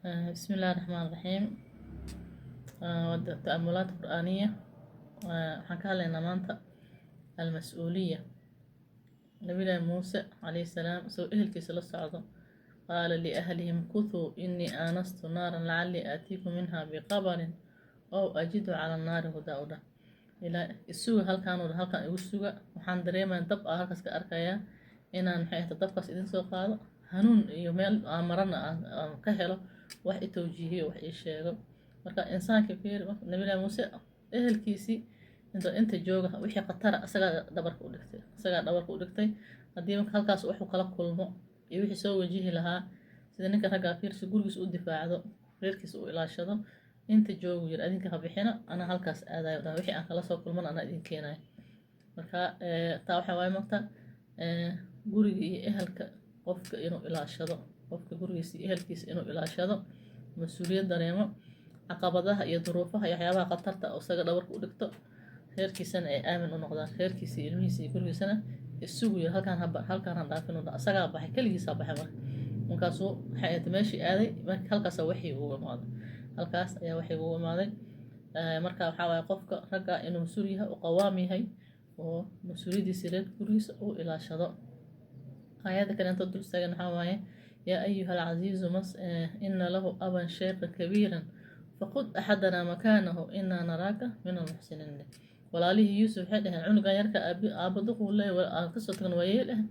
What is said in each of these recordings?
بسم الله الرحمن الرحيم. تأملات قرآنية. Waxaan ka hadlaynaa maanta المسؤولية. Nabiyullaahi Muuse calayhi salaam isagoo ehelkiisa la socdo, قال لأهله امكثوا إني آنست نارا لعلي آتيكم منها بخبر أو أجد على النار هدى. U dhah ilaa isuga halkaan, u halkaan igu suga, waxaan dareemayaa dab ah halkaas ka arkayaa, inaan, maxay ahayd, dabkaas idin soo qaado, hanuun iyo meel aan marana aan ka helo, wax i tawjiihiyo, wax ii sheego. Marka insaanka fiir, Nabiyullaahi Muuse ehelkiisii inta jooga, wixii khatara isagaa dhabarka u dhigtay, isagaa dhabarka u dhigtay. Haddii marka halkaas wuxuu kala kulmo iyo wixii soo wajihi lahaa, sida ninka raggaa fiirsi, gurigiisa u difaacdo, reerkiisa u ilaashado, inta joogu yiri, adinka ha bixina, anaa halkaas aadayo dhaha, wixii aan kala soo kulmana anaa idin keenayo. Marka taa waxaa waaye marka guriga iyo ehelka qofka inuu ilaashado, qofka gurigiisa iyo ehelkiisa inuu ilaashado, mas-uuliyad dareemo, caqabadaha iyo duruufaha iyo waxyaabaha khatarta oo isaga dhabarka u dhigto, reerkiisana ay aamin u noqdaan, reerkiisa iyo ilmihiisa iyo gurigiisana isugu yiri, halkaan haba, halkaan ha dhaafin. Isagaa baxay, keligiisaa baxay. Marka markaasuu, waxay ahayd, meeshii aaday, marka halkaasa waxii ugu imaaday, halkaas ayaa waxii ugu imaaday. Marka waxaa waaye qofka ragga inuu mas-uul yahay, uu qawaam yahay, oo mas-uuliyaddiisa reer gurigiisa uu ilaashado. Aayadda kale inta dul istaagan waxaa waaye: يا أيها العزيز مس إن له أبا شيخا كبيرا فخذ أحدنا مكانه إنا نراك من المحسنين. Walaalihii Yuusuf waxay dhaheen, cunugan yarka aaba duquu leeyahay, aan kasoo tagna, waa yeel ah,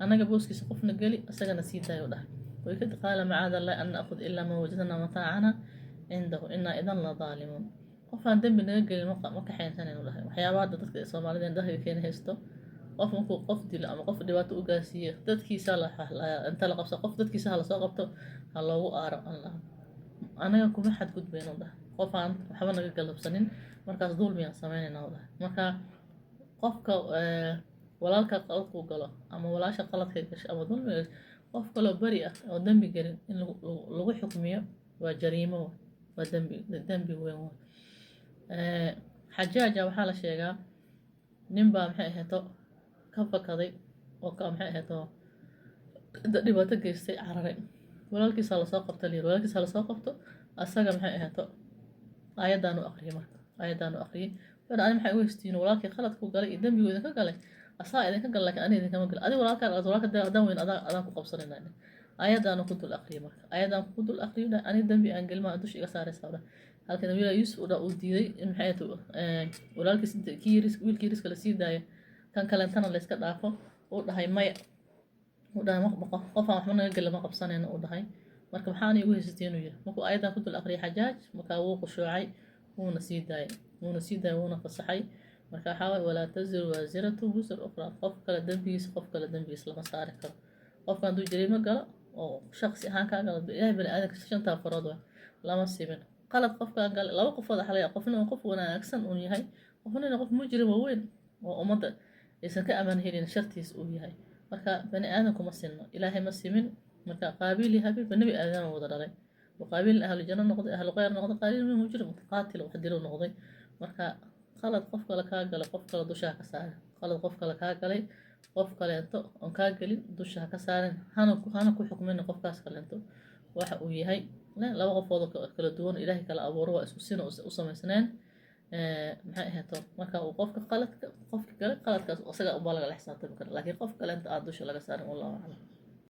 annaga booskiisa qofna geli, isagana sii daayo, dhahay. Way ka قال معاذ الله أن نأخذ إلا من وجدنا متاعنا عنده إنا إذا لظالمون. Qofaan dembi naga gelin ma kaxaynsanaynu dhahay. Waxyaabaha hadda dadka Soomaalida dahiga keena haysto, qof markuu qof dilo ama qof dhibaato u gaarsiiyo, dadkiisa inta la qabso, qof dadkiisa ha lasoo qabto, ha loogu aaro. Aan laha anaga kuma xadgudbayno dhahay, qof aan waxba naga galabsanin markaas dulmiyaan sameynayna dhahay. Marka qofka walaalka qaladkuu galo ama walaasha qaladka gasho ama dulmiga, qof kaloo beri ah oo dembi gelin in lagu xukmiyo waa jariimo, waa dembi, dembi weyn waay. Xajaaja waxaa la sheegaa nin baa, maxay ahayto, ka fakaday oo ka, maxay ahayto, dhibaato geystay, cararay. Walaalkiisaa lasoo qabta layiri, walaalkiisaa lasoo qabto. Asaga, maxay ahayto, aayadaan u aqriyay. Marka aayadaan u aqriyay, wuxuu ani maxay u hestiin? Walaalkii qaladku galay iyo dembigu idinka galay asaa idinka galay, laakiin aniga idinkama galay. Adiga walaalkaa, walaalka haddaan weyn adaan ku qabsanayna. Aayadaanu ku dul aqriyay. Marka aayadaan ku dul aqriyo, ani dembi aan gelin maa dusha iga saaraysaa dha. Halka Nabiyullahi Yuusuf uu diiday in, maxay ahayto, walaalkiis inta kii yaris, wiilkii yariska la sii daayo, kan kalentana la iska dhaafo, uu dhahay maya. Uu dhahay qofaan waxba naga gelin ma qabsanayno, uu dhahay. Marka maxaana igu haysateen, uu yiri. Markuu aayadan ku dul aqriyay Xajaaj, markaa wuu qushuucay, wuuna sii daayay, wuuna sii daayay, wuuna fasaxay. Marka waxaa waaye: ولا تزر وازرة وزر أخرى. Qof kale dembigiisa, qof kale dembigiisa lama saari karo. Qofka hadduu jariimo galo oo shaqsi ahaan kaa galo, Ilaahay bani aadamka shantaa farood waay, lama simin. Qalad qofkaan galay, laba qofood waxa laga qofna uu qof wanaagsan uun yahay, qofna inuu qof mujrim oo weyn oo ummadda aysan ka amaan helin shartiis uu yahay. Marka bani aadamku ma sinno, Ilaahay ma simin. Marka Qaabiil iyo Habiil ba nebi Aadam wada dhalay oo Qaabiil ahlu janno noqday, ahlu khayr noqday, Qaabiil mujrim qaatil wax dilo noqday. Marka qalad qof kale kaa galay, qof kale dusha ha ka saarin. Qalad qof kale kaa galay, qof kaleento oon kaa gelin dusha ha ka saarin, hana ku xukmin qofkaas kaleento waxa uu yahay. Laba qofood oo kala duwan Ilaahay kala abuuro, waa isku sina u samaysneen, maxay ahayto. Marka uu qofka qaladka qofka galay, qaladkaas isaga unbaa lagala xisaabtami kara, laakiin qof kaleento aad dusha laga saarin. والله أعلم.